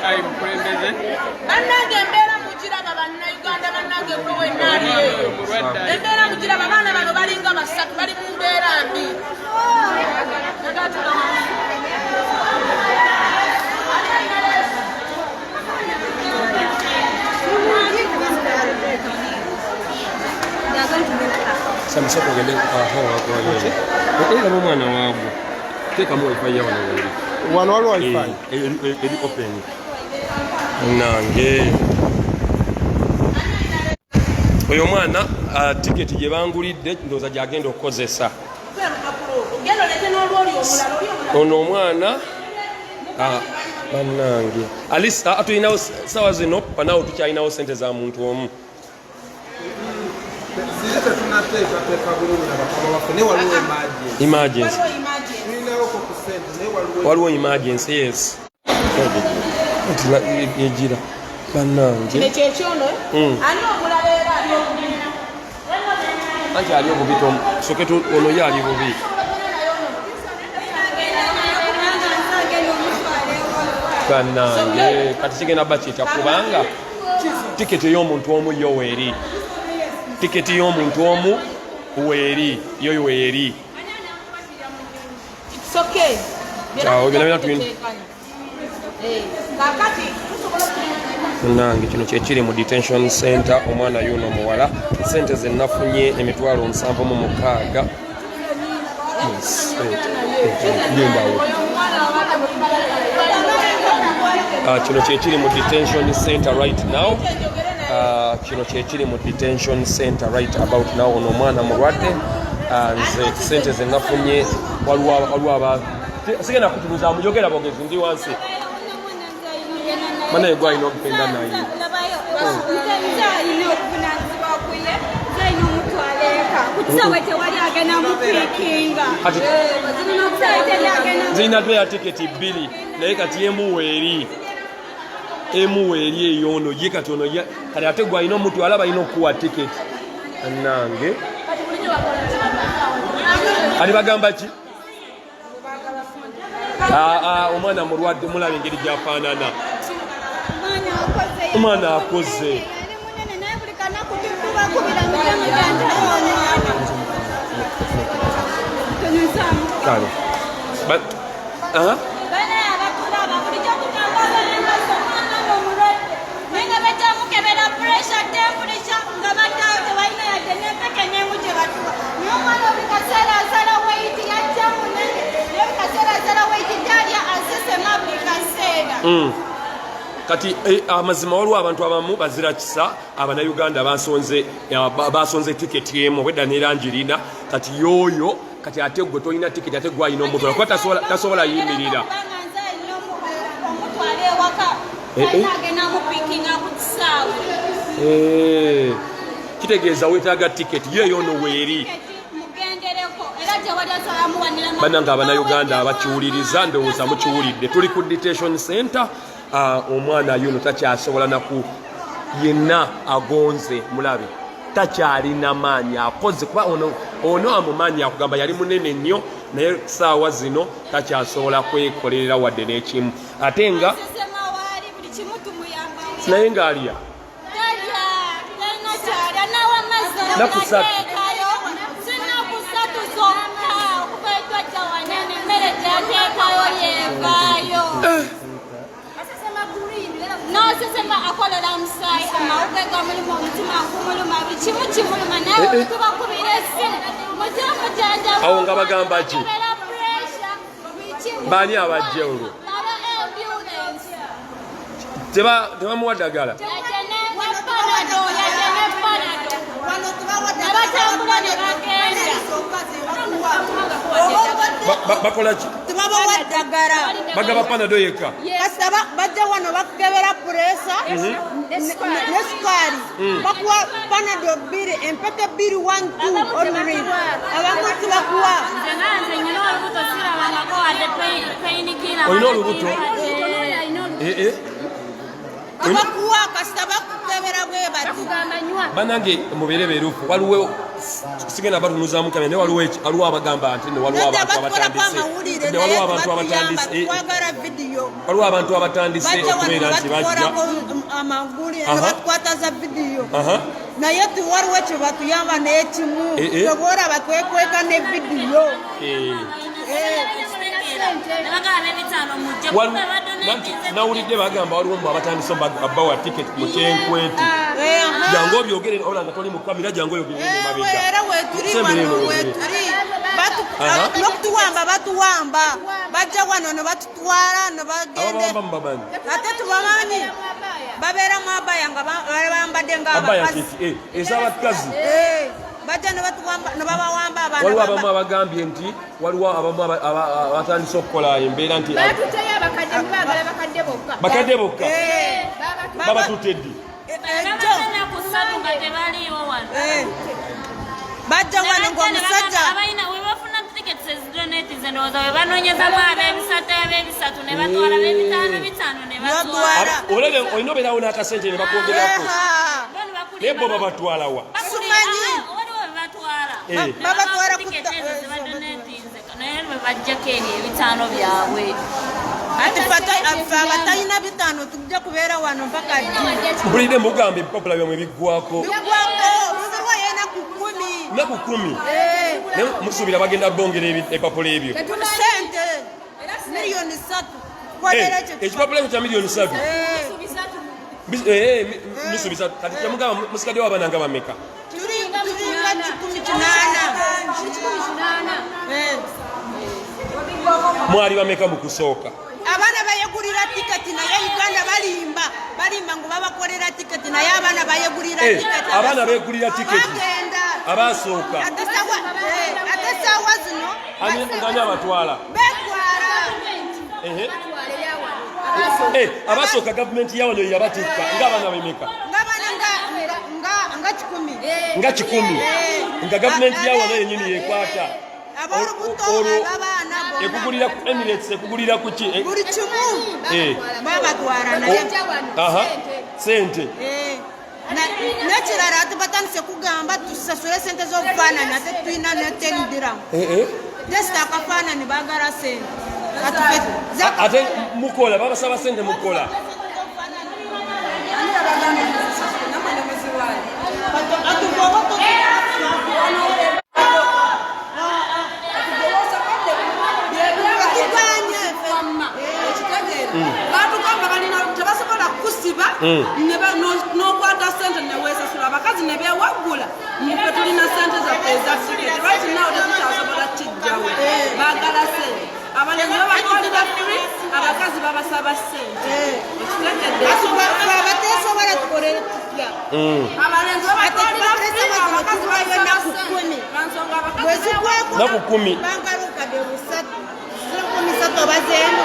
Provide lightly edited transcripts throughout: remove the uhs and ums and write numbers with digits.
Ayi mukulembeze. Bannange, embeera mugiraba. Bannayuganda bannange, gwe wenna ali eyo, embeera mugiraba. Abaana bano balinga basatu, bali mu mbeera mbi. Samusoko ogende aho wakuwanyene era omwana waagwo teekamu wifi ya wano weri. Wano waliwo wifi. Eri open. Nange oyo omwana, tiketi gye bangulidde ndowooza gyagenda okukozesa. Genda olete n'olwoli omulala, oli omulala. Ono omwana, bannange, alisa tulinawo sawa zino panawo, tukyalinawo sente za muntu omu. Ziri tetunateekateeka bulungi na bakama baffe, naye waliwo emergency. Emergency. Waliwo emergency. Tulinawoko ku sente, naye waliwo Waliwo emergency, yes. Nti egira bannange. Kino kyekyono. Ani omulala era ali obubi? Anti ali obubi, soke ono ye ali bubi. Bannange, kati kigenda bakitya? Kubanga tiketi ey'omuntu omu yo weeri, tiketi y'omuntu omu weeri, yo weeri. It's okay. Awo, byonna byonna Kakati tusobola Nange kino kyekiri mu detention center. Omwana yuno muwala, sente zenafunye 76,000. Yes, gendawo. Kino kyekiri mu detention center right now. Kino kyekiri mu detention center right about now. Ono omwana mulwadde. Nze sente zenafunye, waliwo aba sigenda kutunuza muyogera bogezi, ndi wansi banaye gwalina okugenda naye. Nze alina obuvunanyizibwa kuye, nze alina omutwala eka. Ku kisaawe tewali agenda mupiikinga. Kisaawe teri agenda. Zirina tweya tiketi bbiri, naye kati emu weeri, emu weeri eyoono ye. Kati ono kati ate gwe alina omutwala, balina okukuwa tiketi nange. Kati bagamba ki? Ah, omwana mulwadde, mulaba engeri gyafaanana. Omwana akoze. Ali munene, naye buli kanaku tubakubira mutemu gyanti tunyuzaamu. Kale. Aha. Bana abatulaba, bulijjo tugamba abalengaso omwana ono omulwadde, naye nga bajja mukebera pressure, temperature, nga baddawo tebalina yadde n'empeke n'emu gye batuwa. Naye omwana buli kaseera asala weight, yajja munene, naye buli kaseera asala weight, talya, asesema buli kaseera. Kati amazima waliwo abantu abamu bazira kisa. Abannayuganda basonze, basonze tiketi emu obwedda nerangirina. Kati yoyo, kati ate gwe tolina tiketi, ate gwe alina omutwala kuba tasobola yimirira. Kubanga nze alina omutwala ewaka. Eh. Agenda mupikinga ku kisaawe. Kitegeeza weetaaga tiketi yeeyo ono weeri. Mugendereko, era tewali asobola muwanira. Bannange abannayuganda abakiwuliriza, ndowooza mukiwulidde, tuli ku detention center. Omwana yuno takyasobola naku, yenna agonze, mulabe takyalina maanyi, akoze kuba ono amumanyi akugamba yali munene nnyo, naye saawa zino takyasobola kwekolerera wadde n'ekimu, ate nga Sesema waali buli kimu tumuyamba. Naye ng'alya? Talya, talina kyalya, nawa amazzi. Naku ssatu. Ateekayo sinaku ssatu zokka okuva etwajja wanene, emmere gyateekayo yevaayo. Nosesema, akolera musaayi, amawuge gamulimu, omutima gumuluma, buli kimu kimuluma, naye Eh, eh. tubakubira essimu mujje mujanjaba. Awo nga bagamba ki? Bakebera pressure, buli kimu. Baani abajja olwo? Aba ambulance. Tebamuwa ddagala? Yajja ne Panado, yajja ne Panado. Ne batambula ne bagenda. Bakola ki? Tebabawa ddagala. Bagaba Panado yekka? Kasita bajja wano bakukebera pressure ne sukaali, bakuwa Panado bbiri, empeke bbiri, one two only. Abamu tibakuwa. Nze nga nze nyina olubuto, sirabangako wadde painkiller. Olina olubuto? Eh, eh. Tebakuwa kasita bakukebera bwe bati. Banange mubeere beerufu, waliwo sigenda batunuzamu kamera, naye waliwo waliwo abagamba nti no waliwo Nedda abantu batukolako abatandise amawulire Nedda, waliwo naye abantu tebatuyamba, abatandise twagala vidiyo. Waliwo abantu abatandise Bajja wano okubeera nti bajja batukolako amawulire Aha. ne batukwata za vidiyo. Aha. Naye tiwaliwo kye batuyamba n'ekimu. Eh, eh. Tebworaba twekweka ne vidiyo. Nawulidde bagamba waliwo mbu abatandise abawa tiketi mu kyenkweti. Eh, aha. Jangu obyogere, ola nga toli mu kamera, jangu oyogere mu mabega. Era wetuli Sembere wano eno oyogere. wetuli. Aha. N'okutuwamba batuwamba, bajja wano ne batutwala ne bagenda. Ababawamba mubamanyi? Ate tubamanyi, babeera mu abaya nga bambadde Abaya ng'abakazi. kiki? Ez'abakazi. Eh, bajja ne batuwamba ne babawamba abaana. Waliwo abamu abagambye nti waliwo abamu abatandise okukola embeera nti Batuteyo abakadde, mubaagala bakadde bokka. Bakadde bokka. Eh, Babatute ddi? Ejjo. Eh, bajja wano ng'omusajja Webafuna tickets ezidonatize, ndowooza we banoonyezamu ab'ebisatu, ab'ebisatu ne batwala, ab'ebitaano bitaano ne batwala. Batwala. Olabye olina obeerawo n'akasente ne bakwongerako. Eha. Naye bo babatwala wa? Simanyi. Waliwo bebatwala. Babatwala ku tiketi ezo zebadonatinze, naye bwe bajjako eri ebitaano byabwe. Ati ffe abatalina bitaano tujja kubeera wano mpaka ddi? Mpulidde mugamba ebipapula byamwe biggwako. Bigwako luzirwa yenaku 10. Naku 10? Eh. Naye musuubira bagenda bongera ebipapula ebyo? Sente miliyoni 3 kolera ekyo. Ekipapula ekyo kya miliyoni 3? Eh, Nusu bisatu. Kati kyemugamba musigaddewo abaana nga bameka? Tulinga 180. Eh. Mwali bameka mu kusooka? Abaana bayegulira tiketi, naye Uganda balimba, balimba ngu babakolera tiketi, naye abaana bayegulira tiketi. Abaana beegulira tiketi? Bagenda. Abasooka? Ate saawa zino Ngani abatwala? betwala. Ehe. Abasooka gavumenti yawano yabatikka ng'abaana bemeka? Ng'abaana nga 100. Nga 100? Nga gavumenti yawano yennyini yekwata Ab'olubuto, abaana bonna. Ekugulira ku Emirates, ekugulira ku ki? Buli kimu. Babatwala naye. Aha, sente. Eh, n'ekirala ate batandise kugamba tusasule sente z'obufaananyi, ate tulina ne 10 dirham. Just akafaananyi baagala sente. Kati Ate mukola babasaba sente, mukola. Kati bw'oba Batuganye. Batugamba balina tebasobola kukusiba n'okwata sente neweesasula, abakazi ne beewaggula. Ffe tulina sente zaffe eza tiketi, right now tetukyasobola kijjawo, baagala sente. Abalenzi babatwalira free, abakazi babasaba sente, ekitegedde? Kati ffe abateesobola tukolere tutya? Abalenzi babatwalira free, abakazi Tubayo babasaba ennaku sente 10. lwansonga abakazi Bwe zigwako Naku 10. baagala obukadde busatu, 3,000 oba zeemu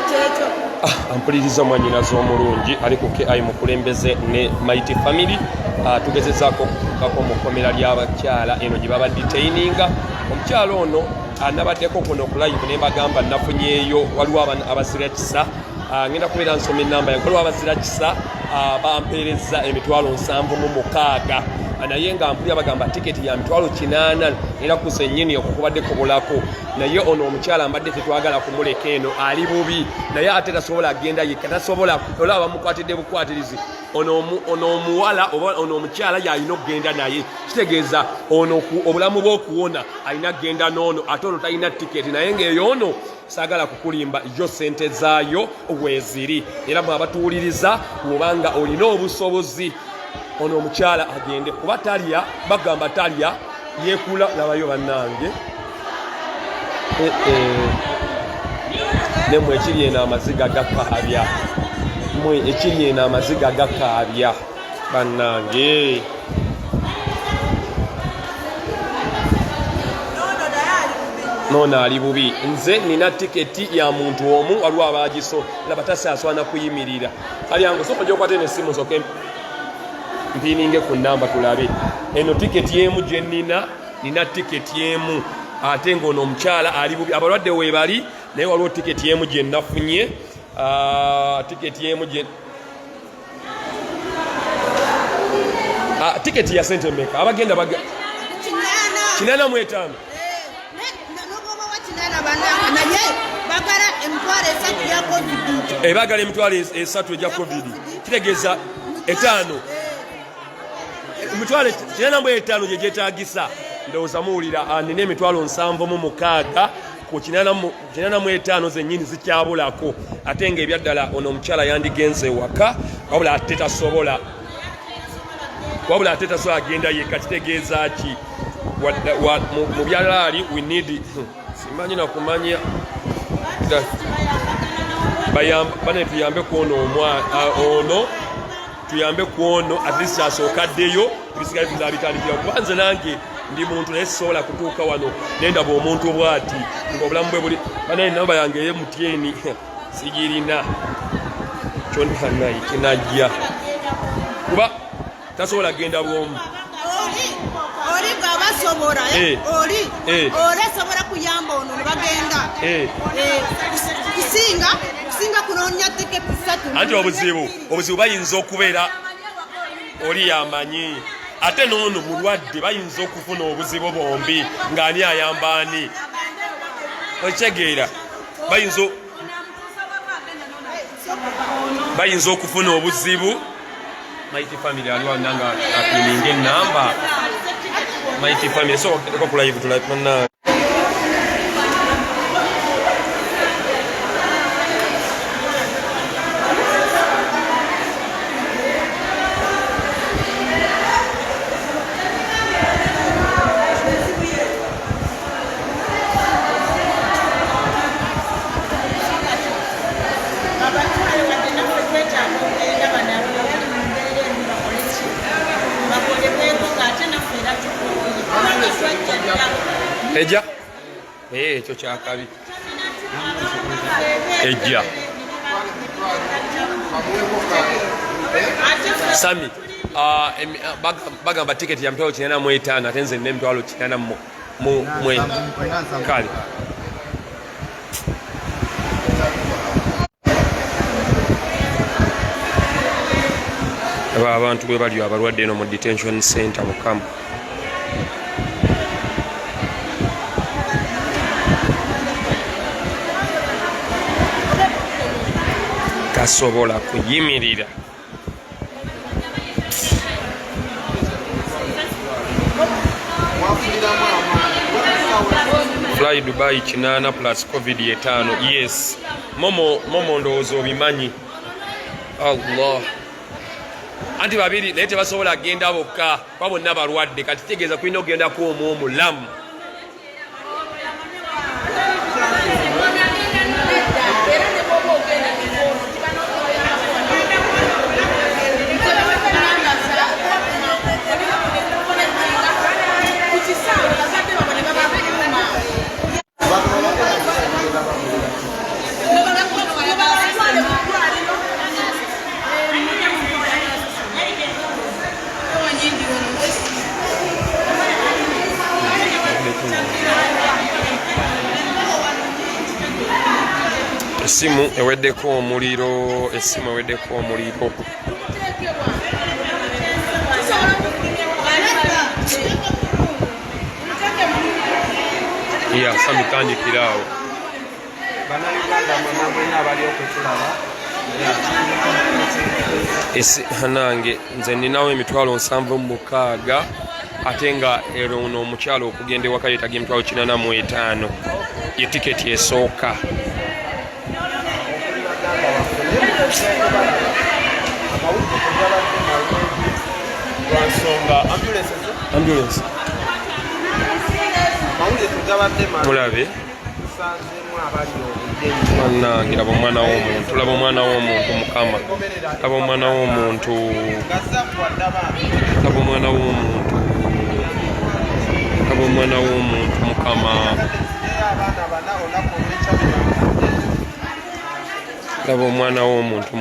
kyekyo. Ah, ampuliriza mwanyinazi omulungi ali ku KI mukulembeze ne Mighty Family. Ah, tugezezaako okutuukako mu kkomera ly'abakyala eno gye baba detaininga omukyala ono. Ah, nabaddeko kuno ku live ne mbagamba nafunyeeyo waliwo abazira kisa. Ah, ngenda kubeera nsoma enamba yange. Waliwo abazira kisa, ah, bampeereza 76,000. Ah, naye nga mpulira bagamba tiketi ya 800,000 era ku zennyini okukubadde kubulako. Naye ono omukyala mbadde tetwagala kumuleka eno, ali bubi, naye ate tasobola agenda yekka, tasobola. Olaba bamukwatidde bukwatirizi. Ono omuwala oba ono omukyala yalina okugenda naye, kitegeeza ono obulamu bw'okuwona alina kugenda n'ono, ate ono talina tiketi. Naye ng'eyo ono saagala kukulimba, yo sente zaayo weeziri. Era mwe abatuwuliriza, bw'obanga olina obusobozi, ono omukyala agende, kuba talya, bagamba talya, yeekula. Labayo bannange. Eh, eh. Nemwe ekiri eno amaziga gakaabya, mwe ekiri eno amaziga gakaabya bannange. Noono ali bubi. Nze nina tiketi ya muntu omu, waliwo abagiso laba tasaaswana kuyimirira. Kalyangu soka gyokwate nesimu, nsoke mpininge ku namba tulabe eno tiketi emu gye nnina. Nina tiketi emu, ate ng'ono omukyala ali bubi, abalwadde weebali, naye waliwo tiketi emu gye nafunye. Ah, tiketi emu gye Ah, tiketi ya sente meka abagenda baga 85. Bagala emitwalo esatu egya covid, kitegeeza etaano, emitwalo 85 gyegyetagisa. Ndowooza muwulira, nina emitwalo 76 ku 85 zennyini zikyabulako, ate nga ebyaddala ono omukyala yandigenze waka, wabula ate tasobola, wabula ate tasobola agenda yekka. Kitegeeza ki? Mu byalaali we need, simanyi nakumanya, bane tuyambe kwono ono, tuyambe kwono at least asooka addeyo, ebisigale tuzabitandikira. Kuba nze nange ndi muntu, naye sisobola kutuuka wano nendaba omuntu bwati ngaobulamu bwe buli. Banaye namba yange eye MTN sigirina, kyonna kinajja kuba tasobola genda bwomu. Oli bw'abasobola, oli oli asobola kuyamba ono ne bagenda kusinga kunoonya tiketi satu. Anti obuzibu bayinza okubeera oli yamanyi, ate n'ono mulwadde, bayinza okufuna obuzibu bombi ng'ani ayamba ani, okitegeera? Bayinza okufuna obuzibu. Mighty Family aliwo nanga apininga enamba. Mighty Family, so ko ku live tula mana. Abatwale wadde naffe twetaaga okugenda, bano abali mu mbeera embi bakole ki, bakolebweko, ng'ate naffe era tukooye kubanga twajja dda. Ejja ekyo kyakabi ejja. Sami, bagamba tiketi ya 85,000, ate nze nina 800 mwe kale. Aba abantu bwe bali abalwadde eno mu detention center, mukama. Tasobola kuyimirira. Wafuniramu amaanyi. Fly Dubai 8 plus covid 5. Yes, momo momo, ndowooza obimanyi. Allah, anti babiri naye tebasobola genda bokka kuba bonna balwadde. Kati kitegeeza kulina okugendako omu omulamu. Era ne bwoba ogenda neono ku kisaawe, bazadde babwe ne babakuuma. Batwale mu ddwaliro. Essimu eweddeko omuliro, essimu eweddeko omuliro. Ya Sami, tandikira awo. Bannayuganda mwena mwena abali okutulaba. Nange nze ninawo 76,000, ate nga era ono omukyalo okugenda ewaka yeetaga 85,000, ye tiketi esooka. Amawulire tegabadde malungi lwansonga ambulance. Ambulance. Amawulire tegabadde malungi. Mulabe. Tusanzeemu abali obugenyi. Bannange, laba omwana w'omuntu, laba omwana w'omuntu, mukama, laba omwana w'omuntu. Gazaggwa bambi. Laba omwana w'omuntu, laba omwana w'omuntu, mukama. Nzijeyo abaana bana olunaku olw'ekyabiri. Laba omwana w'omuntu.